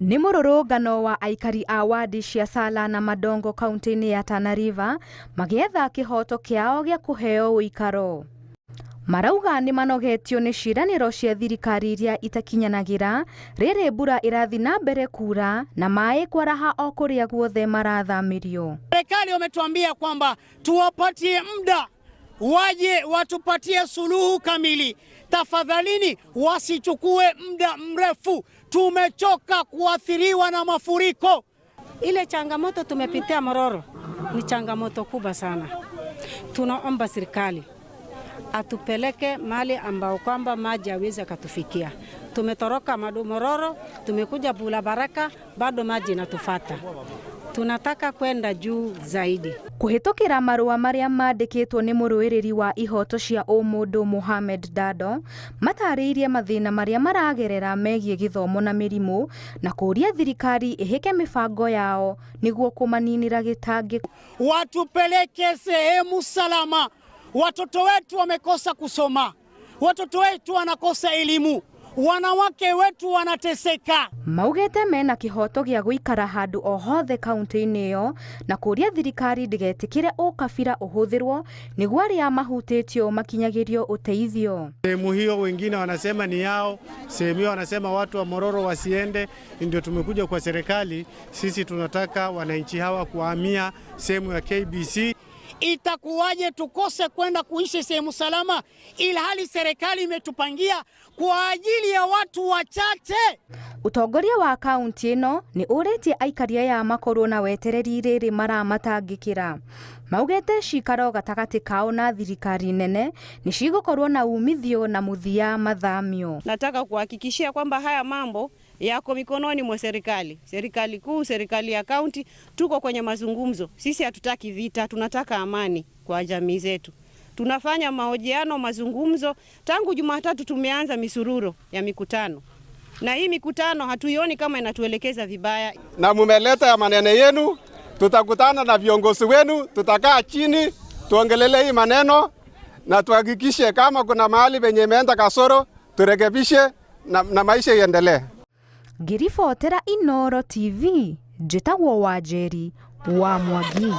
Nĩ mũrũrũngano wa aikari a wadi cia Sala na Madongo kaunti-inĩ ya Tana River magĩetha kĩhoto kĩao gĩa kũheo ũikaro. Marauga nĩ manogetio nĩ ciĩranĩro cia thirikari iria itakinyanagĩra rĩrĩ mbura ĩrathiĩ na mbere kura na maĩ kwaraha o kũrĩa guothe marathamĩrio. Serikali wametuambia kwamba tuwapatie muda waje watupatie suluhu kamili. Tafadhalini wasichukue muda mrefu, tumechoka kuathiriwa na mafuriko. Ile changamoto tumepitia Mororo ni changamoto kubwa sana. Tunaomba serikali atupeleke mahali ambao kwamba maji hawezi akatufikia. Tumetoroka Madu Mororo, tumekuja Bula Baraka, bado maji inatufata. Tunataka kwenda juu zaidi. Kũhĩtũkĩra marũa marĩa mandĩkĩtwo nĩ mũrũĩrĩri wa ihoto cia ũmũndũ Mohamed Dado matarĩirie mathĩna marĩa maragerera megiĩ gĩthomo na mĩrimũ na kũũria thirikari ĩhĩke mĩbango yao nĩguo kũmaninĩra gĩtangĩko. Watupeleke sehemu salama. Watoto wetu wamekosa kusoma, watoto wetu wanakosa elimu, wanawake wetu wanateseka. Maugĩte mena kĩhoto gĩa gũikara handũ o hothe kaunti-inĩ ĩyo na kũũria thirikari ndĩgetĩkĩre ũkabira ũhũthĩrwo nĩguo arĩa mahutĩtio makinyagĩrio ũteithio. Sehemu hiyo wengine wanasema ni yao, sehemu hiyo wanasema watu wa Mororo wasiende. Ndio tumekuja kwa serikali, sisi tunataka wananchi hawa kuhamia sehemu ya KBC. Itakuwaje tukose kwenda kuishi sehemu salama, ilhali serikali imetupangia kwa ajili ya watu wachache? Ũtongoria wa kaunti ĩno nĩ ũrĩtie aikari aya makorwo na wetereri rĩrĩ maramatangĩkĩra. Maugĩte cikaro gatagatĩ kao na thirikari nene nĩ cigũkorwo na umithio na mũthia mathamio. Nataka kuhakikishia kwamba haya mambo yako mikononi mwa serikali, serikali kuu, serikali ya kaunti. Tuko kwenye mazungumzo. Sisi hatutaki vita, tunataka amani kwa jamii zetu. Tunafanya mahojiano, mazungumzo. Tangu Jumatatu tumeanza misururo ya mikutano, na hii mikutano hatuioni kama inatuelekeza vibaya. Na mumeleta ya maneno yenu, tutakutana na viongozi wenu, tutakaa chini tuongelele hii maneno na tuhakikishe kama kuna mahali penye imeenda kasoro turekebishe na maisha iendelee. Ngĩribotera Inooro TV, njĩtagwo Wanjeri wa Mwangi.